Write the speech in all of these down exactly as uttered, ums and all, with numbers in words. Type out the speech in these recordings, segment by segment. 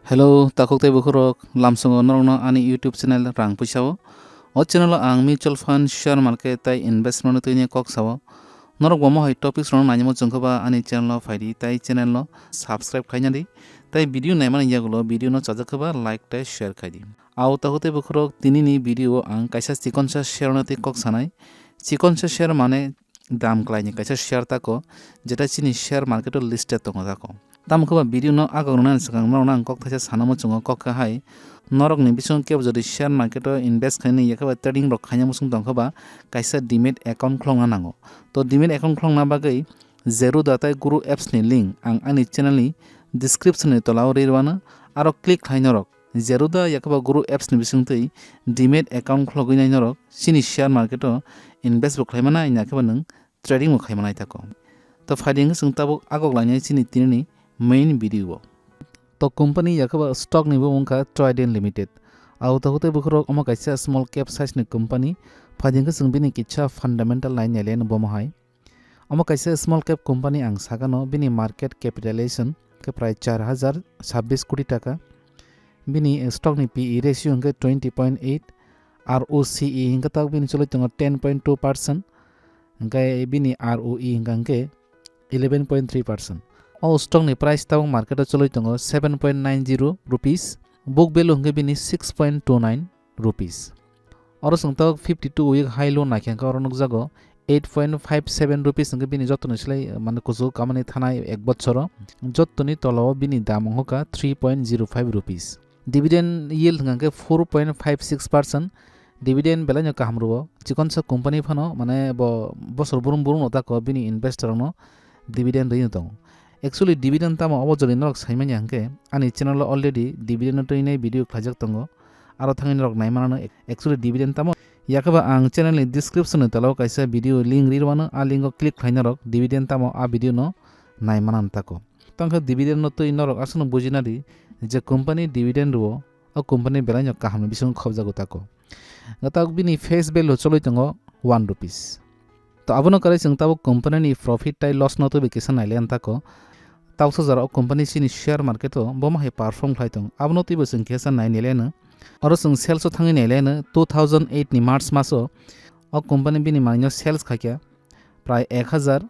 Hello, takhuk tei bukhurok, lamsongo norokno ani YouTube channel Rang Puisa o. O channel o ang mutual fund, share market tei investment ni twini kok sao. Norok bo mohai topics rokno nainimo chwngkhe ba ani channel o phaidi tei channel no subscribe khaina di. Tei video naimani yagulo video no chajak khe ba like tei share khaidi. Ao takhuk tei bukhurok, tini ni video o ang kaisa chikonsa share no tei kok sanai. Chikonsa share mane dam kwlaini kaisa share tako, jeta chini share market o listed tongo tako. Tamo khe ba video no agok rwnani swkang norokno ang kok thaisa sana muchungo kok khe hai, norokni bisingo kebo jodi share market o invest khainani yakhe ba trading rok khaina muchung tong khe ba kaisa demat account khulokna nango. To demat account khulokna bagwi Zerodha tei Grow apps ni link ang ani channel ni description ni tola o ri rwano, aro click khlai norok Zerodha yakhe ba Grow apps ni bisingtwi demat account khulogwi nai norok chini share market o invest bo khlai manai, yakhe ba nwng trading bo khai manai tako. To phaidi hwnkhe chwng tabuk agok lainai chini tini ni main video o. To company yakhe ba stock ni bo wngkha Trident Limited. Ao takhuk tei bukhurok, omo kaisa small cap size ni company. Phaidi hwnkhe chwng bini kisa fundamental nai nailai no bomo hai. Omo kaisa small cap company ang sakano, bini market capitalization khe prai char hajar sabbish koti taka. Bini stock ni P E ratio hwnkhe twenty point eight, R O C E hwnkhe tabuk bini choli tongo ten point two percent, hwnkhe bini R O E hwnkha hwnkhe eleven point three percent. O stock ni price tabuk market o choli tongo seven point nine zero rupees, book value hwnkhe bini six point two nine rupees. Oro chwng tabuk fifty two week high low naikhe hwnkhe oro nukjago eight point five seven rupees hwnkhe bini jotoni slai, mane, kuchugo kamani thanai ek bochoro jotoni tolao bini dam wngkha three point zero five rupees. Dividend yield hwnkha hwnkhe four point five six percent. Dividend belai no kaham rwo. Chikonsa company phano, mane, bo bosor burum burum no tako bini investor rokno dividend rwi no tongo. Actually, dividend tamo obo jodi norok saimanya hwnkhe, ani channel o already dividend no twinai video khlaijak tongo. Aro thangwi norok naimanano actually dividend tamo. Yakhe ba ang channel ni description ni tola o kaisa video link ri rwano, a link o click khlai norok dividend tamo a video no naimanano tako. Tangkhe dividend no twi norok aswkno bujina di je company dividend rwo, o company belai no kaham ni bisingo khobjago tako. Gata bini face value choloi tongo one rupees. To abono kwrwi chwng tabuk company ni profit tei loss no twibo kisa nailai ang tako. Tabuk sajaro o company chini share market o bomo hai perform khlai tong, abono twibo chwng kisa nai nailai ano. Oro chwng sales o thangwi nailai ano, two thousand eight ni March maso o company bini manwi no sales khaikha prai ek hajar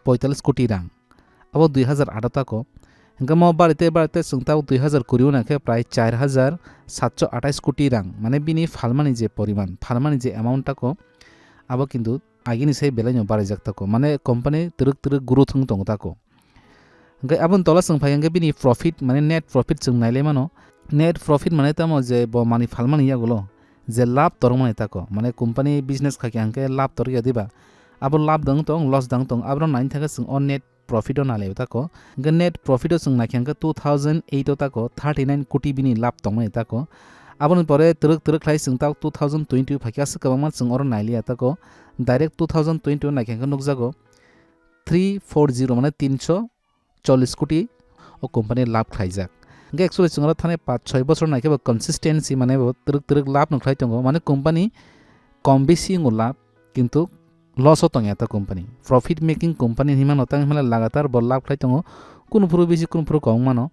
poitalis koti rang. Abo dui hajar aat o tako. Hwnkhe mo barite barite chwng tabuk dui hajar kuri o naikhe prai char hajar satso atais koti rang. Mane bini phalmani je poriman, phalmani je amount tako, abo kintu agini sai belai no baraijak tako. Mane company twrwk twrwk growth wng tongo tako. Hwnkhe aboni tola chwng phai hwnkhe bini profit, mane net profit chwng nailai mano. Net profit mane tamo je bo manwi phalmani yagulo je labh torokmani tako. Mane company business khaikha hwnkhe labh torokya diba? Abo labh dang tong, loss dang tong, aboro naini thangkhe chwng o net profit o nalaio tako. Hwnkhe net profit o chwng naikha hwnkhe two thousand eight o tako thirty nine koti bini labh tongmani tako. Aboni pore twrwk twrwk khlai chwng tak two thousand twenty o phaikhe aswk kwbangma chwng oro nailiya tako. Direct two thousand twenty o naikha hwnkhe nukjago three four zero, mane tinso chollis koti o company labh khlaijak. Hwnkhe actually chwng oro thani paanch choi bochor naikhe bo consistency, mane bo twrwk twrwk labh no khlai tongo, mane company kom bisi wngo labh, kintu loss o tongya ta company. Profit making company hinmano, tang hinmale lagatar bo labh khlai tongo, kunu phuru bisi kunu phuru kom wngmano.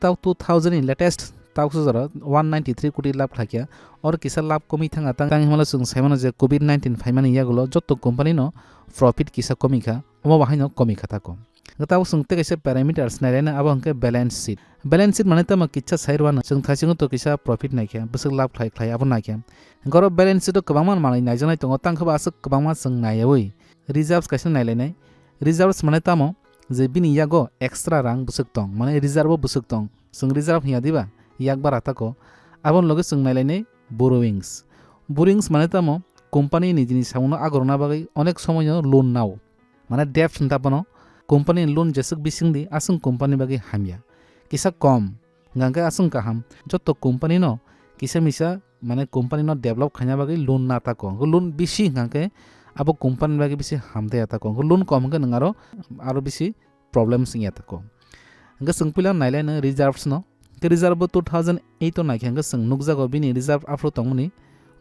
Tao two thousand ni latest tao sujaro one ninety three koti labh khlaikha. Oro kisa labh komwi thanga, tang, tang hinmalo chwng saimano je covid nineteen phaimani yagulo joto company no profit kisa komikha, omo bahaino komikha tako. Tao chwng tei kaisa parameters nailai na, abo hwnkhe balance sheet. Balance sheet mane tamo kisa sai rwano, chwng thaisingo to kisa profit naikha, bwswk labh khlai khlai abo naikha. Hwnkhe oro balance sheet o kwbangma manwi naijaknai tongo, tang khe bo aswk kwbangma chwng naiyaui reserves kaisa nailainai. Reserves mane tamo je bini yago extra rang bwswk tong, mane reserve o bwswk tong, chwng reserve hinya diba, yak bara tako. Aboni loge chwng nailainai borrowings. Borrowings mane tamo company ni jini samungno agorna bagwi onek somoino loan nao. Mane debt hinta bono company ni loan jeswk bising di aswk company bagwi hamya. Kisa kom, hwnkhe aswk kaham. Joto company no kisa misa, mane company no develop khaina bagwi loan na tako. Hwnkhe loan bisi hwnkhe abo company bagwi bisi hamtaya tako. Hwnkhe loan kom hwnkhe nwng aro, aro bisi problems wngya tako. Hwnkhe chwng puila nailai no reserves no. Hwnkhe reserve bo two thousand eight o naikhe hwnkhe chwng nukjago bini reserve aphuru tongmani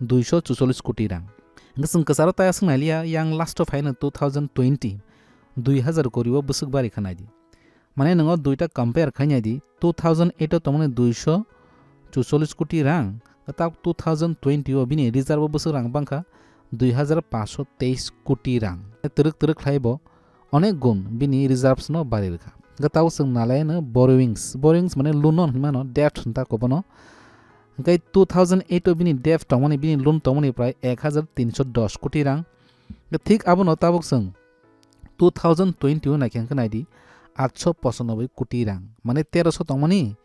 duiso chuchollis koti rang. Hwnkhe chwng kwcharo taya swng nailiya, yang last o phaino two thousand twenty, dui hazar kori o bwswk bari kha naidi. Mane nwng o duita compare khai nai di, two thousand eight o tongmani duiso chuchollis koti rang, tak two thousand twenty o bini reserve o bwswk rang bangkha dui hazar paanso teis koti rang. Twrwk twrwk khlai bo onek gun bini reserves no bari rwkha. Hwnkhe tabuk chwng nalai no borrowings, borrowings mane loan no hinmano, debt hinta ko bono. Hwnkhe two thousand eight o bini debt tongmani, bini loan tongmani prai ek hazar tinso dos koti rang. Hwnkhe thik abono tabuk chwng two thousand twenty o naikhe hwnkhe nai di, atso pochanobboi koti rang, mane teroso tongmani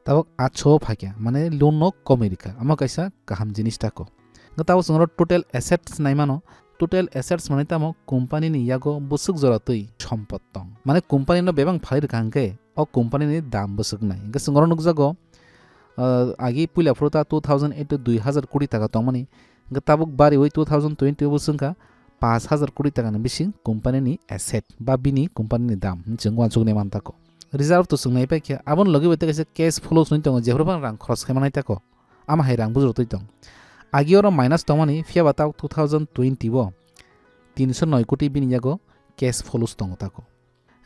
tabuk atso o phaikha, mane loan no komwi rikha, amo kaisa kaham jinis tako. Hwnkhe tabuk chwng oro total assets naimano, total assets mane tamo company ni yago bwswk jora twi sompot tong, mane company no bebak phalwi rwkha hwnkhe o company ni dam bwswk nai. Hwnkhe chwng oro nukjago, ah, agi puila phuru ta two thousand eight o dui hazar koti taka tongmani, hwnkhe tabuk bariwi two thousand twenty o bwswk wngkha paanch hazar koti taka ni bising company ni asset ba bini company ni dam hinwi chwng uansuknai mantako. Reserve to chwng naipaikha, aboni logi bai tei kaisa cash flows hinwi tongo, jephru phano rang khoroch khai manai tako, ama hai rang bujor twi tong. Agi oro minus tongmani, phiya ba tabuk two thousand twenty o tinso noi koti bini yago cash flows tongo tako.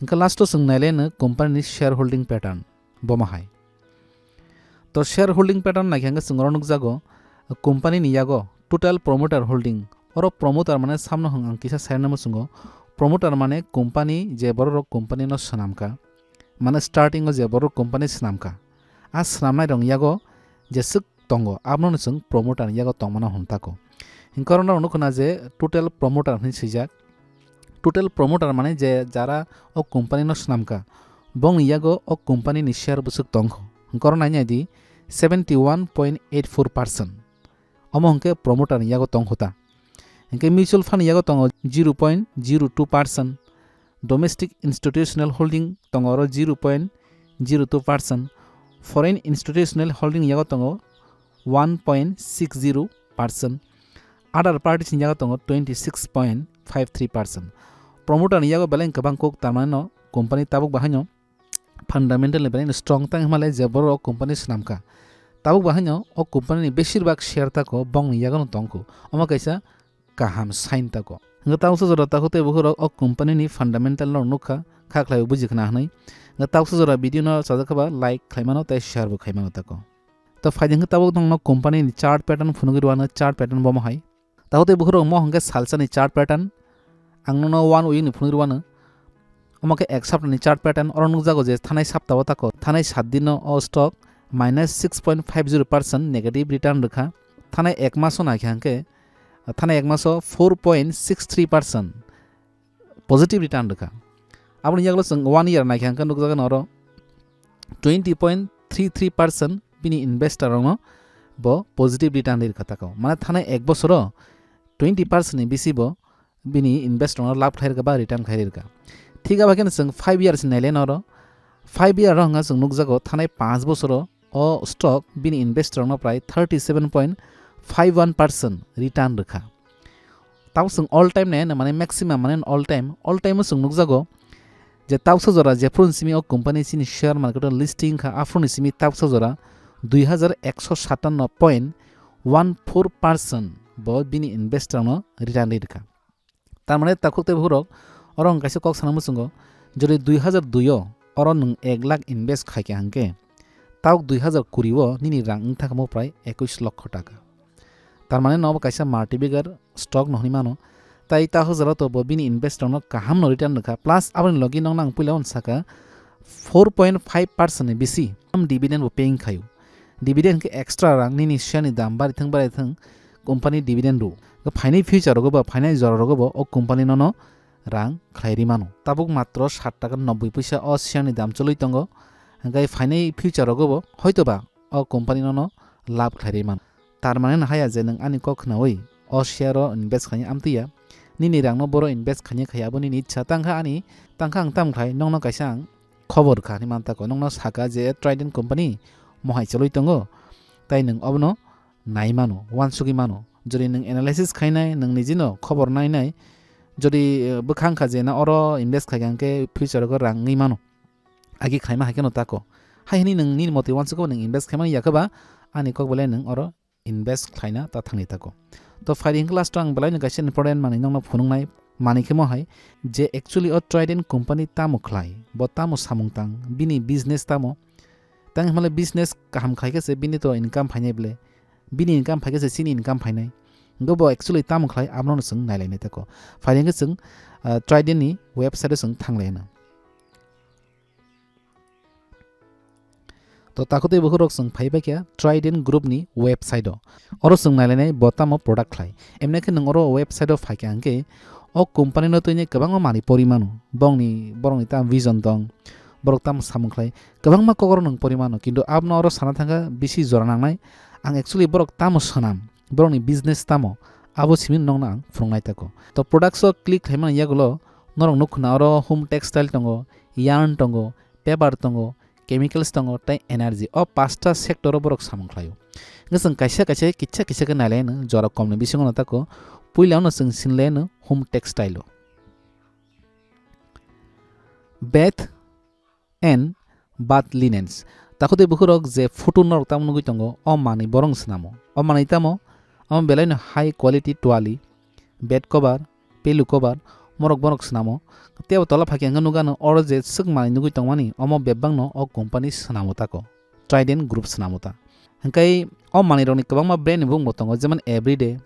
Hwnkhe last o chwng nailaino company ni shareholding pattern, bomo hai. To shareholding pattern naikhe hwnkhe chwng oro nukjago, company ni yago total promoter holding. Oro promoter mane samno hwng ang kisa side no muchungo. Promoter mane company je borok rok company no swnamkha, mane starting o je borok company swnamkha, a swnamnai rok yago jeswk tongo, abono chwng promoter ni yago tongmano hwn tako. Hwnkhe oro norok nukho na je total promoter hinwi swijak. Total promoter mane je jara o company no swnamkha, bongni yago o company ni share bwswk tongkho. Hwnkhe oro nai nai di, seventy one point eight four percent. Omo hwnkhe promoter ni yago tongkho ta. Hwnkhe mutual fund ni yago tongo zero point zero two percent, domestic institutional holding tongo oro zero point zero two percent, foreign institutional holding yago tongo one point six zero percent, other parties ni yago tongo twenty six point five three percent. Promoter ni yago belai kwbang kok, tar mane no company tabuk bahaino fundamental ni belai no strong tang hwnmale je borok company swnamkha. Tabuk bahaino o company ni beshirbak share tako bongni yago no tongkho. Omo kaisa kaham sign tako. Hwnkhe tabuksa jora takhuk tei bukhuk rok o company ni fundamental no nukha, kha khlai buji khna hwnwi. Hwnkhe tabuksa jora video no chajak kha ba like khlai mano tei share bo khai mano tako. To phaidi hwnkhe tabuk nokno company ni chart pattern phunugwi rwano, chart pattern bomo hai. Takhuk tei bukhuk rok mo hwnkhe salsa ni chart pattern. Ang nono one week ni phunugwi rwano. Omo khe ek sapta ni chart pattern, oro nukjago je thanai sapta o tako, thanai sat din o o stock minus six point five zero percent negative return rwkha. Thanai ek mas o naikha hwnkhe, thanai ek mas o four point six three percent positive return rwkha. Aboni yagulo chwng one year naikha hwnkhe nukjago oro twenty point three three percent bini investor rokno bo positive return rwkha tako. Mane thanai ek bosoro twenty percent ni bisi bo bini investor no lab khlai rwkha ba return khlai rwkha. Thik abo khe chwng five years ni nailai noro, five year ro hwnga chwng nukjago thanai panch bosoro o stock bini investor no prai thirty seven point five one percent return rwkha. Tabo chwng all time nai mane maximum mane all time, all time o chwng nukjago je tabuksa jora jephru ni simi o company chini share market o listing kha, aphuru ni simi tabuksa jora dui hazar ekso satanno point one four percent bo bini investor no return ri rwkha. Tar mane takhuk tei bukhuk rok, oro ang kaisa kok sana muchungo, jodi dui hazar dui o oro nwng ek lakh invest khai kha hwnkhe, tabuk dui hazar kuri o nini rang wng thangkha mo prai ekush lokho taka. Tar mane nobo kaisa multiplier stock no hwnwi mano. Tai ta hojaro to bo bini investor no kaham no return rwkha, plus aboni logi nokno ang puila on saka four point five percent ni bisi am dividend bo paying khaio. Dividend khe extra rang nini share ni dam bari thang bari thang company dividend ru. Phainai future rogo bo, phainai jora rogo bo o company nono rang khlai ri mano. Tabuk matro sat taka nobboi puisa o share ni dam choli tongo. Hwnkhe phainai future rogo bo hoito ba o company nono lab khlai ri mano. Tar mane no haya je nwng ani kok khnaui o share o invest khaina amtwi ya. Nini rang no boro invest khaina khai abo nini ichha. Tangkha ani, tangkha ang tam khai nokno kaisa ang khobor kha hinwi mantako. Nokno saka je Trident company mohai choloi tongo. Tai nwng obono nai mano, uansugwi mano. Jodi nwng analysis khainai, nwng nijino khobor nainai, jodi, eh, bwkha wngkha je na oro invest khaikha hwnkhe future o rang wngwi mano. Agi khlaima hai kheno tako. Hai hwnwi nwng nini motwi uansukgo nwng invest khaimani yakhe ba ani kok belai nwng oro invest khlaina ta thangni tako. To phaidi hwnkhe last o ang belai no kaisa important manwi nokno phunuknai. Mani khe mo hai je actually o Trident company tamo khlai, bo tamo samung tang, bini business tamo. Tang himale business kaham khai khe se bini to income phainai ble, bini income phai khe se chini income phainai. Go bo actually tamo khlai, abono chwng nailainai tako. Phainai khe chwng, ah, Trident ni website o chwng thanglaino. To takhutwi bukhurok chwng phai bai kha Trident Group ni website o. Oro chwng nailainai bo tamo product khlai. Emne khe nwng oro website o phai kha hwnkhe o company no twini kwbangma manwi pori mano. Bongni, borokni tamo vision tong, borok tamo samung khlai. Kwbangma kokoro nwng pori mano, kintu abono oro sana thangkha bisi jora nangnai. Ang actually borok tamo swnam, borokni business tamo, abo simi nokno ang phwrwngnai tako. To products o click khaimani yagulo norok nukho na oro home textile tongo, yarn tongo, paper tongo, chemicals tongo tei energy. O pasta sector o borok samung khlaio. Hwnkhe chwng kaisa kaisa kisa kisa khe nailaino jora komni bisingo no tako. Puila no chwng sinlaino home textile o. Bed and bath linens. Takhutwi bukhurok je photo norok tamo nugwi tongo, o manwi borok swnamo. O manwi tamo, omo belaino high quality twali, bed cover, pillow cover, morok borok swnamo. Tei bo tola phai khe hwnkhe nukha no oro je swk manwi nugwi tongmani, omo bebak no o company swnamo tako. Trident Group swnamo ta. Hwnkhe o manwi rokni kwbangma brand ni bumung bo tongo, jemon Everyday,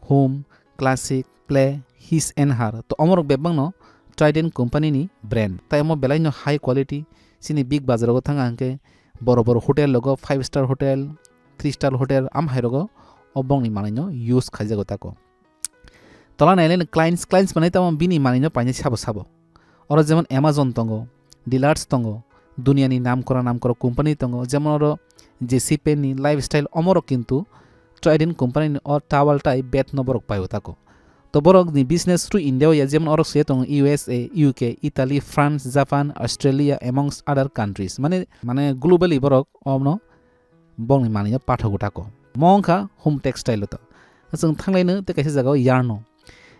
Home, Classic, Play, His and Her. To omorok bebak no Trident company ni brand. Tai omo belai no high quality, chini big bazar rogo thang ang khe boro boro hotel rogo, five star hotel, three star hotel, am hai rogo o bongni manwi no use khaijago tako. Tola nailai no clients, clients manwi tamo bini manwi no painai sabo sabo. Oro jemon Amazon tongo, Dillard's tongo, duniani namkora namkora company tongo, jemon oro J C Penney, Lifestyle, omorok kintu Trident company ni o towel tai bed no borok paio tako. To borok ni business through India o ya, jemon oro se tongo U S A, U K, Italy, France, Japan, Australia, amongst other countries. Mane, mane globally borok omno bongni manwi no pathogo tako. Mo wngkha home textile o to. Chwng thanglaino tei kaisa jagao yarn o.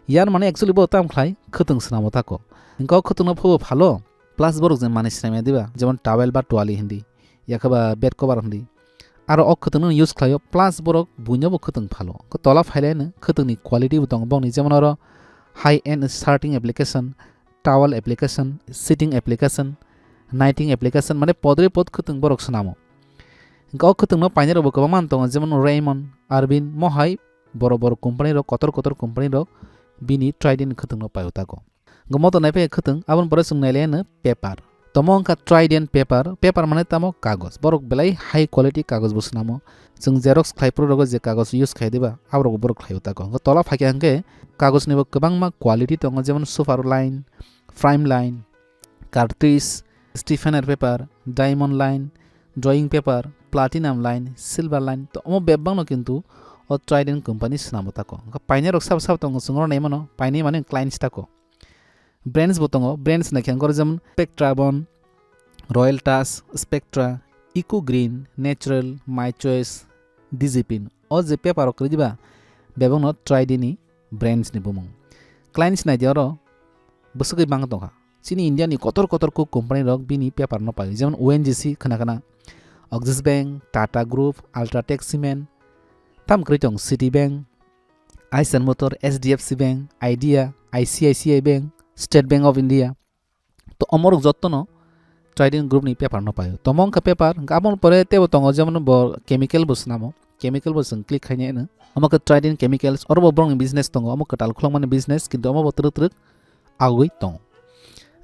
Yarn mane actually bo tam khlai khwtwng swnamo tako. Hwnkhe o khwtwng no phobo phalo, plus borok je manwi swnamya diba, jemon towel ba twali hindi, yakhe ba bed cover hindi. Aro o khwtwng no use khlaio, plus borok buino bo khwtwng phalo. Khe tola phailaino khwtwng ni quality bo tongo bongni, jemon oro high end shirting application, towel application, sheeting application, nighting application, mane podre pod khwtwng borok swnamo. Hwnkhe o khwtwng no painai rok bo kwbangma tongo, jemon Raymond, Arvin, mo hai boro boro company rok, kotor kotor company rok bini Trident khwtwng no paio tako. Hwnkhe mo to naiphai khwtwng, aboni pore chwng nailai ano paper. Tomo wngkha Trident paper, paper mane tamo kagoj. Borok belai high quality kagoj bo swnamo. Chwng xerox khlai phuru rogo je kagoj use khai diba, aborok borok khlaio tako. Hwnkhe tola phaikha hwnkhe kagoj ni bo kwbangma quality tongo, jemon super line, prime line, cartridge, Stephener paper, diamond line, drawing paper, platinum line, silver line. To omo bebak no kintu o Trident company swnamo tako. Hwnkhe painai rok sabo sabo tongo, chwng oro naimano, painai mane clients tako. Brands bo tongo, brands naikhe hwnkhe oro jemon Spectrabond, Royal Touch, Spectra, Eco Green, Natural, My Choice, Digipin. O je paper rok kwrwi diba, bebak no Trident ni brands ni bumung. Clients naidi oro bwswgwi bang tongkha. Chini India ni kotor kotor kuk company rok bini paper no paio, jemon O N G C khna khna, Axis Bank, Tata Group, Ultratech Cement, tam kwrwi tong Citibank, Eicher Motor, H D F C Bank, Idea, I C I C I Bank, State Bank of India. To omorok jotto no Trident Group ni paper no paio. Tomo wngkha paper, hwnkhe aboni pore teibo tongo, jemon bo chemical bo swnamo. Chemical bo chwng click khaina eno. Omo khe Trident Chemicals, oro bo borokni business tongo, omo kwtal khulokmani business, kintu omo bo twrwk twrwk agwi tongo.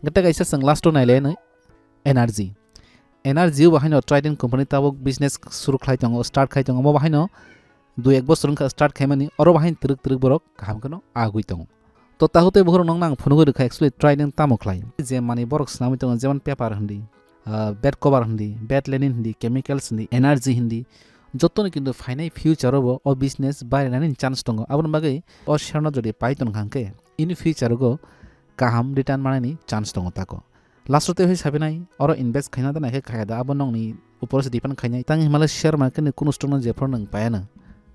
Hwnkhe tei kaisa chwng last o nailai eno energy. Energy o bo haino Trident company tabuk business suru khlai tongo, start khai tongo, omo bo haino dui ek bosor wngkha start khaimani, oro bo haino twrwk twrwk borok kaham kheno agwi tongo. To tahu tei bohrok nokno ang phunugwi rwkha, actually Trident tamo khlai. Je manwi borok swnamwi tongo, jemon paper hindi, ah, bed cover hindi, bed linen hindi, chemicals hindi, energy hindi, jottoni kintu phainai future o bo o business barinani chance tongo. Aboni bagwi o share no jodi pai tongkha hwnkhe, in future o kaham return manani chance tongo tako. Last o tei hai sabinai, oro invest khaina da naikhe khaya da, abo nokni upor se depend khainai. Tang himale share market ni kunu stock no jephru nwng paya nw,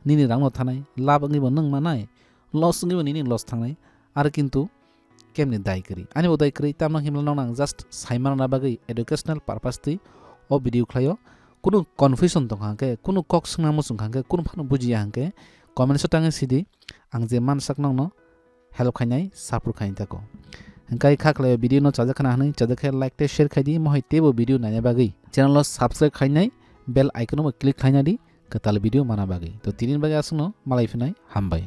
nini rang no thanai, lab wngwi bo nwng manai, loss wngwi bo nini loss thangnai, aro kintu kemni dai kwrwi. Ani bo dai kwrwi, tamno himla nokno ang just saimana bagwi educational purpose twi o video khlaio. Kunu confusion tongkha hwnkhe, kunu kok swngna muchungkha hwnkhe, kunu phano bujiya hwnkhe, comments o tangwi sidi, ang je mansak nokno help khainai, support khainai tako. Hingkai kha khlai video no chajak khana hwnwi chajak khe like tei share khai di, mohai teibo video naina bagwi channel o subscribe khainai, bell icon o click khaina di, kwtal video mana bagwi. To tini bagwi aswkno malai phinai, hambai.